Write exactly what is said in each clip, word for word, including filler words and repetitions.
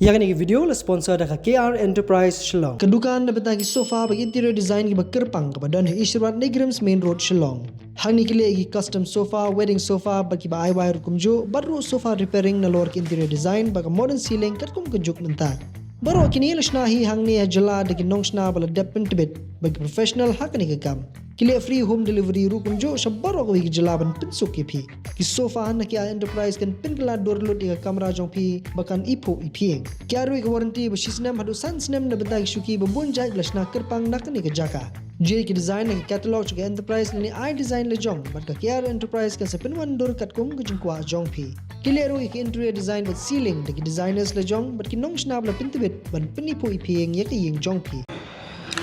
Ïa kane ka video la sponsor da ka K R Enterprise Shillong. Ka dukan da bynta ki sofa bad interior design kiba kyrpang kaba don ha Isherwad Negrams Main Road Shillong. Hangne ki leh ki custom sofa, wedding sofa bad kiba ai wai ruh kumjuh, bad ruh sofa repairing nalor ki interior design bad ka modern ceiling katkum ka juk mynta. Baroh kine la shna hi hangne ha jylla da ki nongshna ba la dep pyntbit bad ki professional ha kane ka kam. Ki leh free home delivery ruh kumjuh sha baroh kawei ka jylla ban pynsuk ïa phi. Ki sofa na K R Enterprise kan pynkylla dur lut ïa ka kamra jong phi ba kan iphuh iphieng. Ki ai ruh ïa ka warranty ba shi snem haduh san snem na bynta ki shuki ba bun jait ba la shna kyrpang na kane ka jaka. Jia ki design na ki catalog jong ka Enterprise lane ai design la jong bad ka K R Enterprise kan sa pynwan dur katkum ka jingkwah jong phi. Ki leh ruh ïa ki interior design bad ceiling da ki designers la jong bad ki nongshna ba la pyntbit ban pyniphuh iphieng ïa ka ïing jong phi.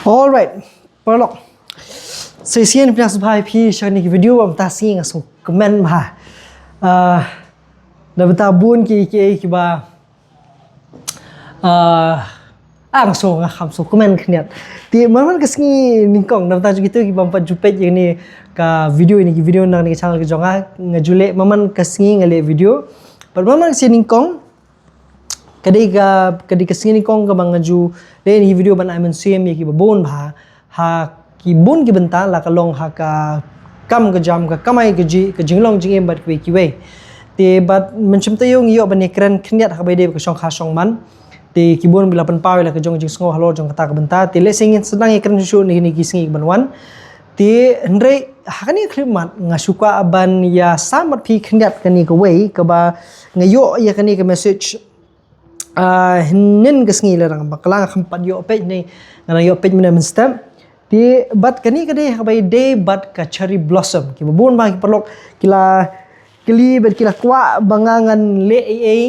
Alright. Paralok. Sa shisien phi ïa sngewbha ïa phi sha kane ka video ba mynta sngi nga sngewkmen bha. Ah, da bynta bun ki ki kiba ah, ah, nga sngew nga kham sngewkmen khyndiat. Te man man ka sngi nyngkong da bynta jong kito kiba ym pat ju peit ïa kane ka video, ïa kane ka video na kane ka channel ka jong nga, nga ju leh man man ka sngi nga leh video. Bad man man ka sngi nyngkong ka dei ka, ka dei ka sngi nyngkong kaba nga ju leh ïa kane ka video ban ai mynsiem ïa kiba bun bha ha ki bun ki bynta, la ka long ha ka kam ka jam, ka kamai kajih, ka jinglong jingim bad kiwei kiwei. Te bad mynsiem taïew ngi ïoh ban ïakren khyndiat ha kaba ïadei bad ka shongkha shongman. Te ki bun ba la pynpaw ïa la ka jong ka jingsngew halor jong kata ka bynta. Te lehse ngin sdang ïakren shuh shuh na kine ki sngi kiban wan. Te hynrei ha kane ka khyllipmat nga shu kwah ban ïa sam bad phi khyndiat kane kawei kaba nga ïoh ïa kane ka message ah, hynnin ka sngi, la dang bakla nga kham pat ïoh peit ne, nga dang ïoh peit mynne mynstep. Te bad kane ka dei ha kaba ïadei bad ka cherry blossom. Kiba bun bha ki paralok ki la kylli bad ki la kwah ba nga ngan leh ei ei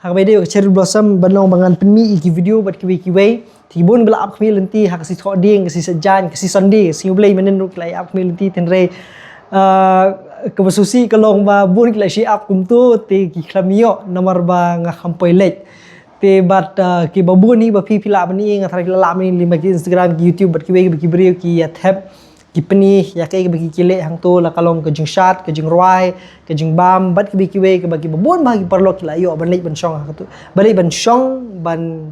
ha kaba ïadei bad ka cherry blossom, ban long ba ngan pynmih ïa ki video bad kiwei kiwei. Te ki bun ba la ap khmih lynti ha ka sngi Thohdieng, ka sngi Saitjaiñ, ka sngi Sunday, ka sngi U Blei mynnin ruh ki la ap khmih lynti, hynrei ah, kaba sngewsih ka long ba bun ki la shu ap kumto te ki khlem ïoh namar ba nga kham poi leit. Te bad ah, kiba bun hi ba phi phi lah ban ïohi, nga tharai phi la lah ban ïohi lyngba ki Instagram, ki YouTube bad kiwei kiba ki briew ki ïa thep ki pyni ïa kaei kaba ki ki leh hangto, la ka long ka jingshad, ka jingrwai, ka jingbam bad kiba kiwei kiba kiba bun bha ki paralok ki la ïoh ban leit ban shong ha kato, ban leit ban shong ban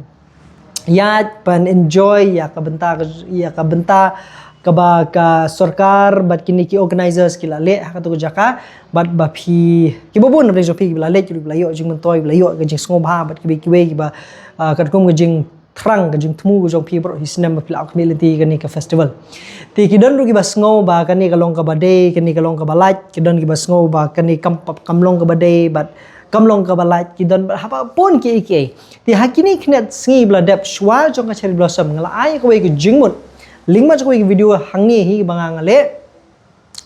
ïaid ban enjoy ïa ka bynta, ïa ka bynta kaba ka sorkar bad kine ki organizers ki la leh ha kato ka jaka. Bad ba phi kiba bun na pdeng jong phi kiba la leit, kiba la ïoh jingmyntoi, kiba la ïoh ka jingsngewbha bad kiba kiwei kiba ah, katkum ka jingthrang, ka jingthmu ka jong phi baroh hi snem ba phi la ap khmih lynti kane ka festival. Te ki don ruh kiba sngew ba kane ka long kaba dei, kane ka long kaba lait, ki don kiba sngew ba kane kam pap kam long kaba dei bad kam long kaba lait, ki don bad haba bun kiei kiei. Te ha kine khyndiat sngi ba la dep shuwa jong ka cherry blossom nga la ai kawei ka jingmut lyngba jong kawei ka video hangne hi ba nga nga leh.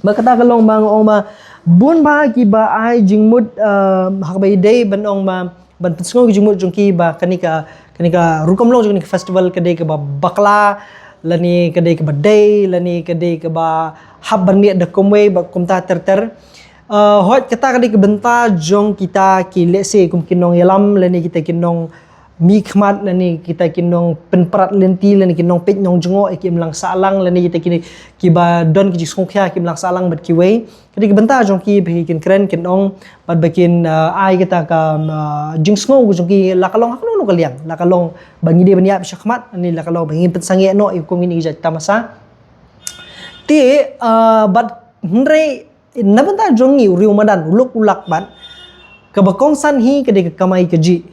Ba kata ka long ba nga ong ba bun bha kiba ai jingmut ah, ha kaba ïadei ban ong ba ban pynsngew ka jingmut jong ki ba kane ka, kane ka rukom long jong kane ka festival ka dei kaba bakla lane ka dei kaba dei lane ka dei kaba hap ban miet da kumwei ba kumta ter ter. Ah, hooid kata ka dei ka bynta jong kita ki lehse kum ki nongïalam lane kita ki nongmihkhmat lane kita ki nongpynprat lynti lane ki nongpeit nongjngoh ïa ki imlang sahlang lane kita ki kiba don ki jingsngewkhia ki imlang sahlang bad kiwei. Ka dei ka bynta jong ki ba ki kin kren kin ong bad ba kin ah, ai kata ka ah, jingsngew ka jong ki, la ka long ha kano kano ka liang, la ka long ba ngi dei ban ïaid shakhmat ne la ka long ba ngin pynsangeh noh ïa kum kine ki jait tamasa. Te ah, bad hynrei na bynta jong ngi u riew madan, u lok u lak bad kaba kongsan hi ka dei ka kamai kajih.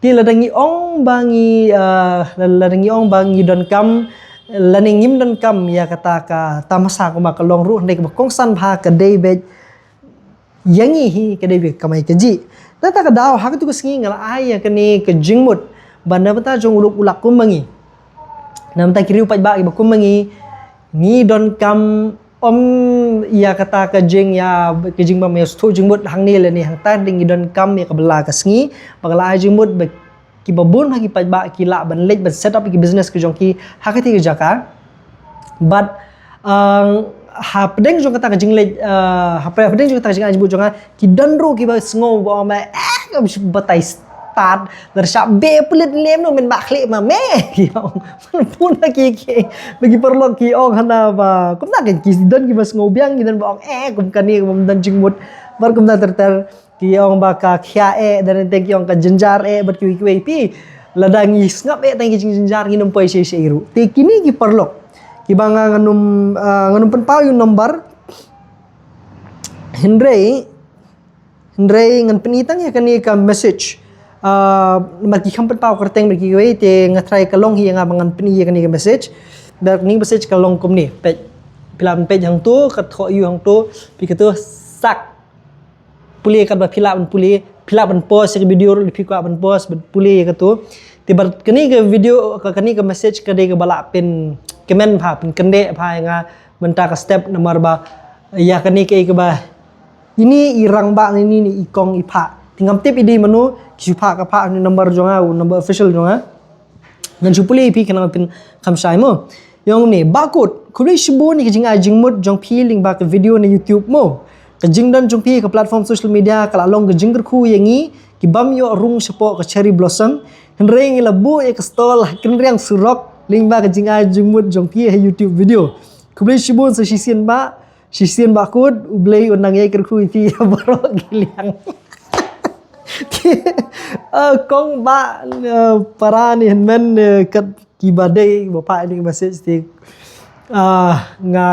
Te lada ngi ong ba ngi ah, lada ngi ong ba ngi donkam lane ngim donkam ïa kata ka tamasa kumba ka long ruh, hynrei kaba kongsan bha ka dei beit ïa ngi hi ka dei beit ka kamai kajih. Na kata ka daw ha katu ka sngi nga la ai ïa kane ka jingmut ba na bynta jong u lok u lak kumba ngi, na bynta ki riew paidbah kiba kumba ngi, ngi donkam ym ïa kata ka jing ïa ka jingbam ïa sngewthuh jingmut hangne lane hangta, hynrei ngi donkam ïa kaba la ka sngi ba nga la ai jingmut ba kiba bun ha ki paidbah ki lah ban leit ban set up ki business ka jong ki ha kata ka jaka. Bad ah, ha pdeng jong kata ka jingleit ah, ha pdeng jong kata ka jingai jingmut jong nga ki don ruh kiba sngew ba ong ba eh ka batai stad, lada shah beh pulit lem no men ba khlieh ma me. Ki ong bun ha ki ki ba ki paralok ki ong hana ba kumta ki don kiba sngew biang, ki don ba ong eh kum kane kum don jingmut. Bad kumta ter ter, ki ong ba ka khia eh, da nang ki ong ka jynjar eh, bad kiwei kiwei phi. Lada ngi sngap eh tang ki jingjynjar, ngin ym poi shisha ruh. Te kine ki paralok kiba nga ngan ym, ah, ngan ym pynpaw ïa u number. Hynrei, hynrei ngan pyni tang ïa kane ka message. Ah, namar ki kham pynpaw kyrteng bad kiwei, te nga tharai ka long hi ïa nga ba ngan pyni ïa kane ka message. Bad kane ka message ka long kumne. Peit. Phi lah ban peit hangto, ka thoh ïa u hangto, phi kata sak. Pule katba phi lah ban pule, phi lah ban pause ïa ka video ruh lada phi kwah ban pause, bad pule ïa kato. Te bad kane ka video, ka, kane ka message ka dei kaba lah pyn comment bha, pynkyndit bha ïa nga mynta ka step, namar ba ïa kane kaei kaba ine i rangbah, ine, ine i kong i phah. Te ngam tip i dei mano, ki shu phah ka phah, ine number jong nga, u number official jong nga. Ngan shu pule ïa phi khnang ba phin kham shai mo. Ïa ong kumne, Bah Kut, khublei shibun ïa ka jingai jingmut jong phi lyngba ka video na YouTube mo. Ka jingdon jong phi ha ka platform social media ka la long ka jingkyrkhu ïa ngi ki bym ïoh rung shapoh ka cherry blossom. Hynrei ngi la buh ïa ka stall ha kynriang surok lyngba ka jingai jingmut jong phi ha YouTube video. Khublei shibun sa shisien Bah, shisien Bah Kut, U Blei un nang ïai kyrkhu ïa phi ha baroh ki liang. Ah, kong bah, ah, para ne hynmen, eh, kat kiba dei ba phah ïa kane ka message te, ah, nga,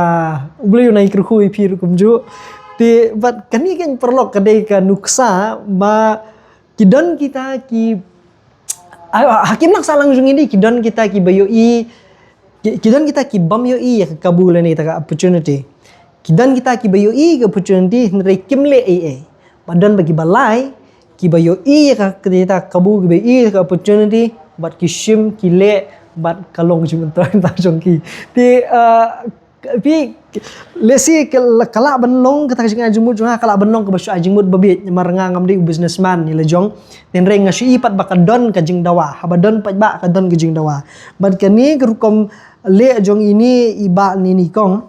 U Blei un nang ïai kyrkhu ïa phi ruh kumjuh. Te bad kane keiñ paralok ka dei ka nuksa ba ki don kita ki, ah, ha ki imlang sahlang jong ngi dei ki don kita kiba ïohi, ki, ki don kita ki bym ïohi ïa ka kabu lane ïa ka opportunity. Ki don kita kiba ïohi ïa ka opportunity hynrei kim leh ei ei. Bad don ba kiba lai, kiba ïohi ïa ka, kita ka kabu, kiba ïohi ïa ka opportunity, bad ki shim, ki leh, bad ka long ka jingmyntoi jong ki. Te, ah, phi, lehse ka la, ka lah ban long kata ka jingai jingmut jong nga, ka lah ban long kaba shu ai jingmut babieit, namar nga ngam dei u businessman ïa la jong. Hynrei nga shu i pat ba ka don ka jingdawa, haba don paidbah ka don ka jingdawa. Bad kane ka rukom leh jong ine i bah ne ine i kong,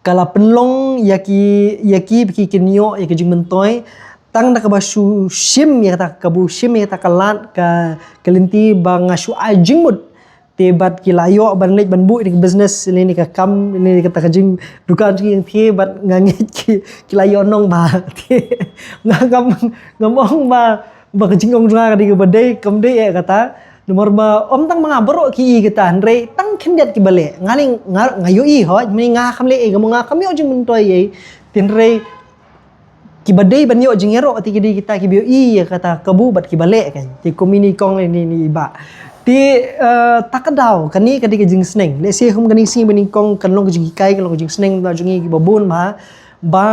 ka la pynlong ïa ki, ïa ki ba ki kin ïoh ïa ka jingmyntoi tang da kaba shu shim ïa kata ka kabu, shim ïa kata ka lad, ka, ka lynti ba nga shu ai jingmut. Te bad ki la ïoh ban leit ban buh ïa ka business, ïa kane ka kam, ïa kata ka jingdukan jong ki, bad nga ngeit ki, ki la ïoh nong ba. Te nga ngam, ngam ong ba, ba ka jingong jong nga ka dei kaba dei, kam dei eh kata. Namar ba ym tang ma nga baroh ki i kata, hynrei tang khyndiat kiba leh. Nga leh, nga, nga ïohi hooid, mynne nga kam leh ei, nga kam ïoh jingmyntoi ei. Te hynrei kiba dei ban ïoh jingïaroh te ki dei kita kiba ïohi ïa kata ka kabu bad kiba leh keiñ. Te kum ine i kong, ine, ine i bah. Te, eh, ta ka daw, kane ka dei ka jingsneng. Lehse kum kane ka sngi ba ine i kong kan long ka jinghikai, kan long ka jingsneng na jong ngi kiba bun bha, ba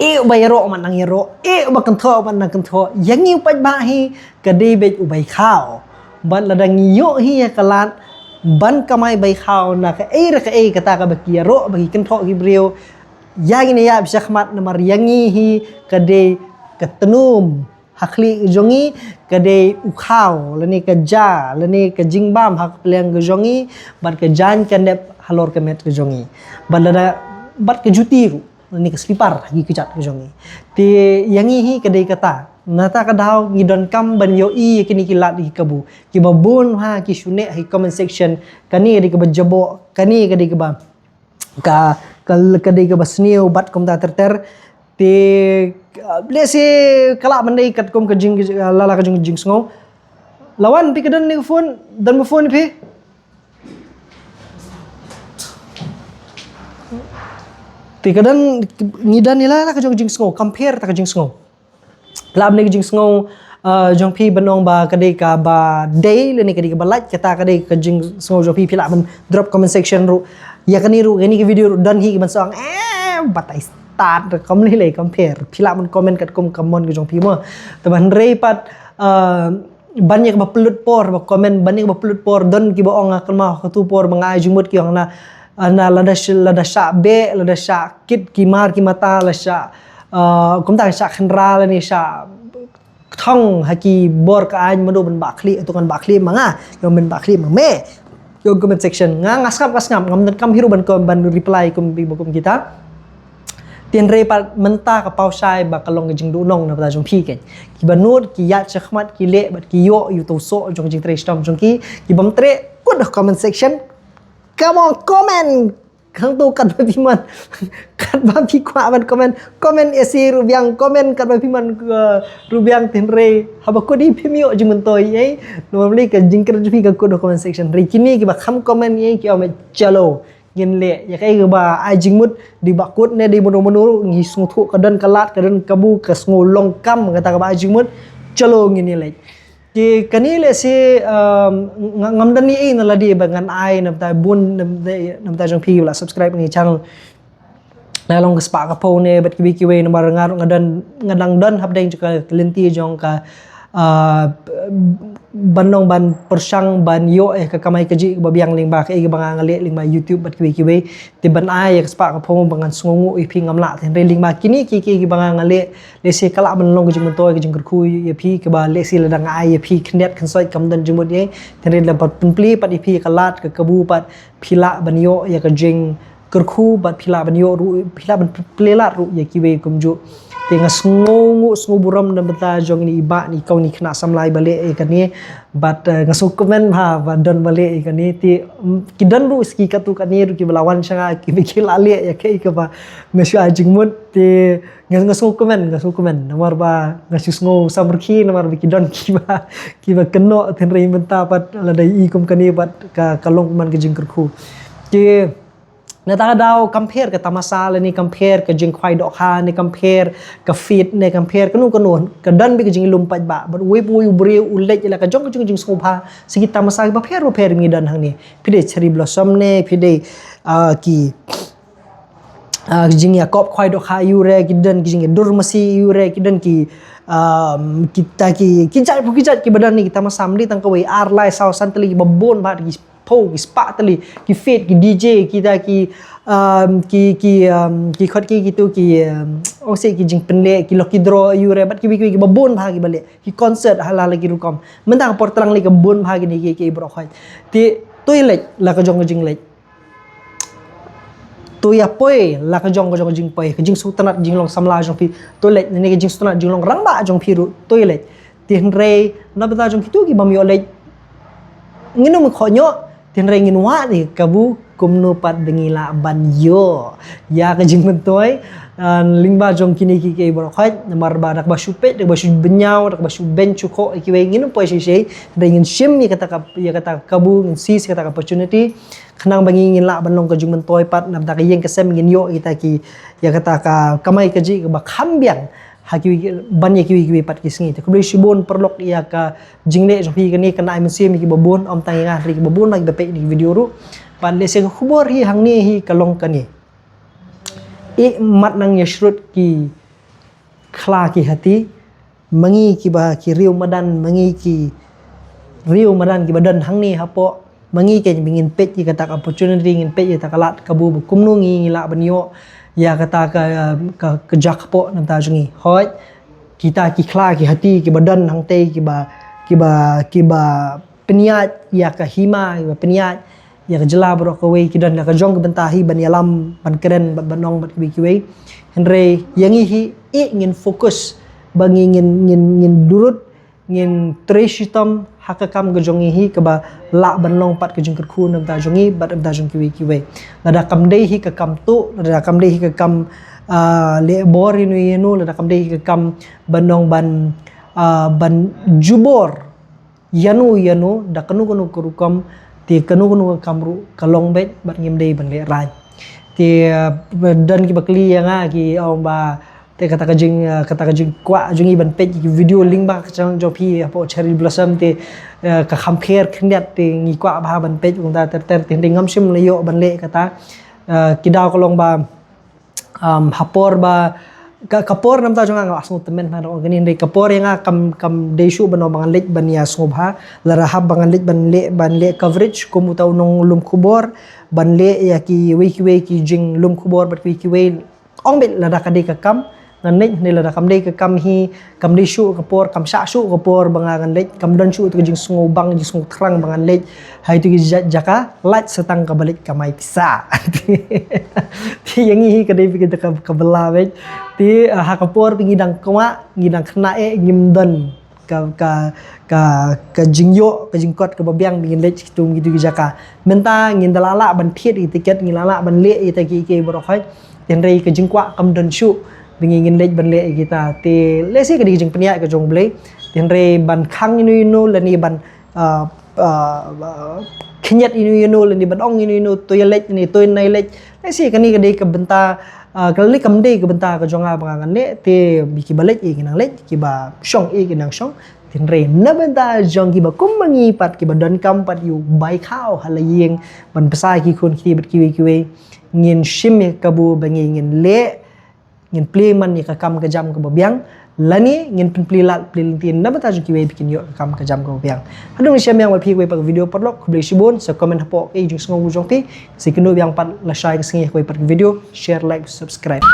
eh uba ïaroh ma nang ïaroh, eh uba kynthoh ma nang kynthoh. Ïa ngi u paidbah hi ka dei beit u bai khaw. Bad lada ngi ïoh hi ïa ka lad ban kamai bai khaw na kaei re kaei kata kaba ki ïaroh ba ki kynthoh ki briew, ïa ngi ne ïa bishar khmat, namar ïa ngi hi ka dei ka tnum ha khlieh jong ngi, ka dei u khaw lane ka ja lane ka jingbam ha ka pliang ka jong ngi, bad ka jaiñ ka nep halor ka met ka jong ngi, bad lada, bad ka juti ruh lane ka slipar ha ki kjat ka jong ngi. Te ïa ngi hi ka dei kata. Nata ka daw ngi donkam ban ïohi ïa kine ki lad ki kabu. Kiba bun ha ki shu neh ha ki comment section, kane ka dei kaba jaboh, kane ka dei kaba, ka, ka, ka dei kaba sniew bad kumta ter ter. Te, uh, lehse ka lah ban dei katkum ka jing, uh, lada ka jing, jingsngew. Lawan, phi ka don ne ka phone, don ba phone phi? Te ka don, ngi don ne lada ka jong jingsngew, compare ta ka jingsngew. Phi lah ban dei ka jingsngew, uh, jong phi ban ong ba ka dei kaba dei lane ka dei kaba lait, kata ka dei ka jingsngew jong phi, phi lah ban drop comment section ruh. Ïa kane ruh, kane ka video ruh don hi kiban sa ong, eh, batai stad, kam lei lei compare. Phi lah ban comment katkum ka mon ka jong phi mo. Te ban rei pat, uh, ban ïa kaba pynlut por ba comment, ban ïa kaba pynlut por, don kiba ong, ah, kynmaw katu por ba nga ai jingmut ki ong na, ah, na lada sh-, lada shah beh, lada shah kit ki mar ki mata, la shah, ah, kumta shah khynra lane shah kthong ha ki bor ka aiñ, mano ban bah khlieh, to ngan bah khlieh ma nga, ïoh men bah khlieh ma me. Ïoh comment section, nga, nga sngap, nga sngap, ngam donkam hi ruh ban kom, ban reply kum, kum kita. Te hynrei pat mynta ka paw shai ba ka long ka jingduhnong na bynta jong phi keiñ. Kiba nud, ki ïaid shakhmat, ki leh bad ki ïoh ïa uto u soh jong ka jingtrei shitom jong ki. Ki bym treh, kut ha comment section. Come on, comment! Hangto katba phi mon, katba phi kwah ban comment, comment isi ruh biang, comment katba phi mon, uh, ruh biang, hynrei haba kut hi phim ïoh jingmyntoi ei. Normally ka jingkren jong phi ka kut ha comment section. Hynrei kine kiba kham comment ei ki ong, chalo, ngin leh ïa kaei kaba ai jingmut, dei ba kut ne dei mano mano ruh, ngi sngewthuh ka don ka lad, ka don kabu, ka sngew long kam kata kaba ai jingmut. Chalo, ngin ïa leh. Te kane lehse, um, nga-, ngam don ei ei na lade ba ngan ai na bynta bun, na bynta, na bynta jong phi ba la subscribe ïa kane ka channel. Na long ka spah ka phew ne bad kiwei kiwei, namar nga ruh nga don, nga dang don hapdeng jong ka lynti jong ka, uh, ban long ban pyrshang ban ïoh ïa ka kamai kajih kaba biang lyngba kaei kaba nga, nga leh lyngba YouTube bad kiwei kiwei. Te ban ai ïa ka spah ka phew ba ngan sngewnguh ïa phi ngam lah, hynrei lyngba kine ki, ki, kiba nga, nga leh, lehse ka lah ban long ka jingmyntoi, ka jingkyrkhu ïa phi, kaba lehse lada nga ai ïa phi khyndiat khynsoit kam don jingmut ei. Hynrei lada pynplie pat ïa phi ka lad, ka kabu pat, phi lah ban ïoh ïa ka jingkyrkhu, bad phi lah ban ïoh ruh, phi lah ban pynplie lad ruh ïa kiwei kumjuh. Te nga sngewnguh, sngew burom na bynta jong ine i bah, ine i kong, ine i khynnah samla iba leh ïa kane. Bad, eh, nga sngewkmen bha ba don ba leh ïa kane. Te, mm, ki don ruh sa ki katto katne ruh kiba la wan sha nga, kiba ki la leh ïa kaei kaba nga shu ai jingmut. Te nga, nga sngewkmen, nga sngewkmen, namar ba nga shu sngew samrkhie namar ba ki don kiba, kiba kynnoh, hynrei mynta pat lada i kum kane pat ka, ka long man ka jingkyrkhu. Te na kata ka daw, compare ka tamasa lane compare ka jingkhwai dohkha, ne compare ka feat, ne compare kano kano, ka don beit ka jinglum paidbah. Bad uwei pa uwei u briew u leit ïa la ka jong ka jong ka jingsngewbha. Sa ki tamasa kiba pher bapher ngi don hangne. Phi dei cherry blossom ne, phi dei, ah, ki, ah, ki jingïakop khwai dohkha ïa u re, ki don ki jingïadur masi ïa u re, ki don ki, um, kita ki, ki jait pa ki jait kiba don ne ki tamasa, ym dei tang kawei, ar lai saw san tylli, kiba bun bha, ki phew, ki spah tylli, ki feat, ki D J, kita ki, um, ki, ki, um, ki khot ki, kitu ki, um, ong se ki jingpynleh, ki lucky draw ïa u re, bad kiwei kiwei kiba bun bha kiba leh, ki concert, ha la la ki rukom. Mynta ka por tlang lei ka bun bha kine ki, ki baroh khoit. Te to ïa leit la ka jong ka jingleit. To ïa poi la ka jong ka jong ka jingpoi, ka jingsngewtynnat jinglong samla jong phi. To leit, ne ka jingsngewtynnat jinglong rangbah jong phi ruh, to ïa leit. Te hynrei na bynta jong kitu ki bym ïoh leit, ngin ym khoh ñiuh, te hynrei ngin wad ïa ka kabu kumno pat ba ngi lah ban ïoh ïa ka jingmyntoi, ah, lyngba jong kine ki, ki baroh khoit, namar ba da kaba shu peit, da kaba shu bynñiaw, da kaba shu beiñ shu khoh ïa kiwei, ngin ym poi shisha, hynrei ngin shim ïa kata ka, ïa kata ka kabu, ngin seize ïa kata ka opportunity. Khnang ba ngi ngin lah ban long ka jingmyntoi pat, na bynta ka ïing ka sem ngin ïoh ïa kita ki, ïa kata ka kamai kajih kaba kham biang ha kiwei, ban ïa kiwei kiwei pat ki sngi. Te khublei shibun paralok ïa ka jingleh jong phi kane, kan ai mynsiem ïa kiba bun, ym tang ïa nga, hynrei kiba bun bha kiba peit ïa kane ka video ruh. Bad lehse ka khubor hi hangne hi ka long kane. Ïeh mat nang ïa shrut ki khla ki hati, ma ngi kiba ki riew madan, ma ngi ki riew madan kiba don hangne hapoh, ma ngi keiñ ba ngin peit ïa kata ka opportunity, ngin peit ïa kata ka lad kabu ba kumno ngi, ngi lah ban ïoh ïa kata ka, ka, ka jaka hapoh na bynta jong ngi. Hooid, kita ki khla ki hati kiba don hangtei, kiba, kiba, kiba pynïaid ïa ka hima, kiba pynïaid ïa ka jylla baroh kawei, ki don la ka jong ka bynta hi ban ïalam, ban kren, ban, ban ong bad kiwei kiwei. Hynrei ïa ngi hi, ïeh ngin focus ba ngi ngin, ngin, ngin durut, ngin trei shitom ha ka kam ka jong ngi hi kaba lah ban long pat ka jingkyrkhu na bynta jong ngi bad na bynta jong kiwei kiwei. Lada kam dei hi ka kam tuh, lada kam dei hi ka kam, ah, leh bor ïano ïano, lada kam dei hi ka kam ban ong ban, ah, ban jubor ïano ïano, da kano kano ka rukom, te kano kano ka kam ruh ka long beit, bad ngim dei ban lehraiñ. Te, eh, don kiba kylli ïa nga ki ong ba, te kata ka jing, eh, kata ka jingkwah jong ngi ban peit ki video lyngba ka channel jong phi hapoh Cherry Blossom, te, eh, ka kham pher khyndiat, te ngi kwah bha ban peit kumta ter ter, te hynrei ngam shym la ïoh ban leh kata, eh, ki daw ka long ba, um, ha por ba, ka, ka por na bynta jong nga nga la sngewtymmen bha, hynrei ka por ïa nga kam, kam dei shuh ban ong ba ngan leit ban ïa sngewbha, lada hap ba ngan leit ban leh, ban leh coverage kum uta u nonglum khubor, ban leh ïa kiwei kiwei ki jinglum khubor bad kiwei kiwei. Ong beit lada ka dei ka kam ngan leit, hynrei lada kam dei ka kam hi, kam dei shuh ka por, kam shah shuh ka por ba nga ngan leit, kam don shuh ka jingsngewbang, jingsngewthrang ba ngan leit ha itu ki ja-, jaka, lait sa tang kaba leit kamai pisa. Te ïa ngi hi ka dei beit ka, ka, kaba lah beit. Te, ah, ha ka por ba ngi dang kwah, ngi dang khynnah eh, ngim don ka ka ka ka jingïoh, ka jingkot kaba biang ba ngin leit sha kitu kitu ki jaka. Mynta ngin da lah lah ban thied ïa ki tiket, ngin lah lah ban leh ïa kita ki ki baroh khoit. Te hynrei ka jingkwah kam don shuh ba ngin ngin leit ban leh ïa kita. Te lehse ka dei ka jingpynïaid ka jong U Blei. Te hynrei ban khang ïa no ïa no lane ban ah, ah, ah, khynñiat ïa no ïa no lane ban ong ïa no ïa no to ïa leit ne to ïa nai leit. Lehse kane ka dei ka bynta, ah, ka lei kam dei ka bynta ka jong nga ba nga ngan leh, te ïa kiba leit ïa ki nang leit, kiba shong ïa ki nang shong. Te hynrei na bynta jong kiba kum ma ngi pat kiba donkam pat ïa u bai khaw ha la ïing ban pynsa ïa ki khun kti bad kiwei kiwei, ngin shim ïa ka kabu ba ngi ngin leh, ngin plie man ïa ka kam ka jam kaba biang, lane ngin pynplie lad plie lynti na bynta jong kiwei ba kin ïoh ka kam ka jam kaba biang. Haduh ngin sa ïamih bad phi ha kawei pat ka video paralok, khublei shibun, sa comment hapoh ka jingsngew jong phi. Sa ïakynduh biang pat lashai ka sngi ha kawei pat ka video, share, like, subscribe.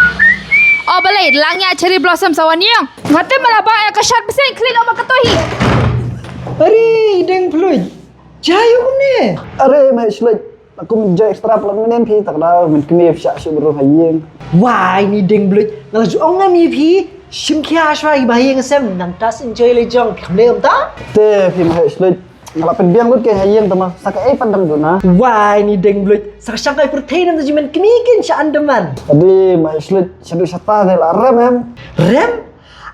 O balei la ngi ïa cherry blossom sa wan ïing? Nga tip ma la ba ïa ka shad bseiñ khlin o ma ka tohi. Are, i Deng Phluit. Jai u kumne. Are, ma Shluit. Kum jai extra plan menen phi tak da men kmie phi sha shu bru ha ïing. Wai ni Deng Phluit. Nga la ju ong ngam ïa phi. Shim khia shwa i ba ïing sem nang tas enjoy le jong kham le um ta. Te phi ma Shluit. Nga la pynbiang lut ke ha ïing tama sa ka ei pat dang duna. Wai ni Deng Phluit. Sa ka shang kai pyrthei nam ta jimen kmie kin sha Andaman. Adi ma Shluit sha du sha ta de la rem em. Rem?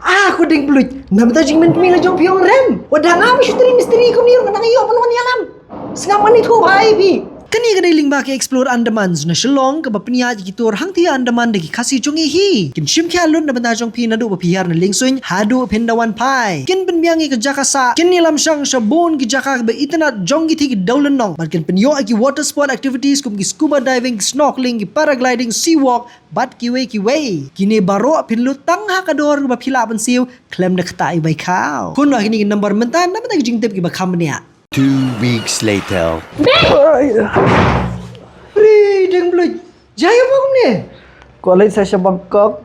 Ah, ko Deng Phluit. Nam ta jimen kmie la jong phi ong rem. Wa dang am shu tri mistri kum ni nang ïoh pynwan ïalam. Sngap mani thu bhai phi. Kane ka dei lyngba ka Explore Andaman na Shillong kaba pynïaid ïa ki tour hangtei Andaman da ki Khasi jong ngi hi. Kin shim khia lut na bynta jong phi naduh ba phi hiar na Liengsuiñ haduh phin da wan phai. Kin pynbiang ïa ka jaka sah, kin ïalam shang sha bun ki jaka kaba itynnad jong ki thei ki dewlynnong. Bad kin pynïoh ïa ki water sport activities kum ki scuba diving, ki snorkeling, ki paragliding, sea walk, bad kiwei kiwei. Kine baroh phin lut tang ha ka dor kaba phi lah ban siew khlem da ktah ïa bai khaw. Khun wa kine ki number mynta na bynta ki jingtip kiba kham bniah. Two weeks later. Ri Deng Phluit. Jai u bok ne. Ko leit sa sha Bangkok.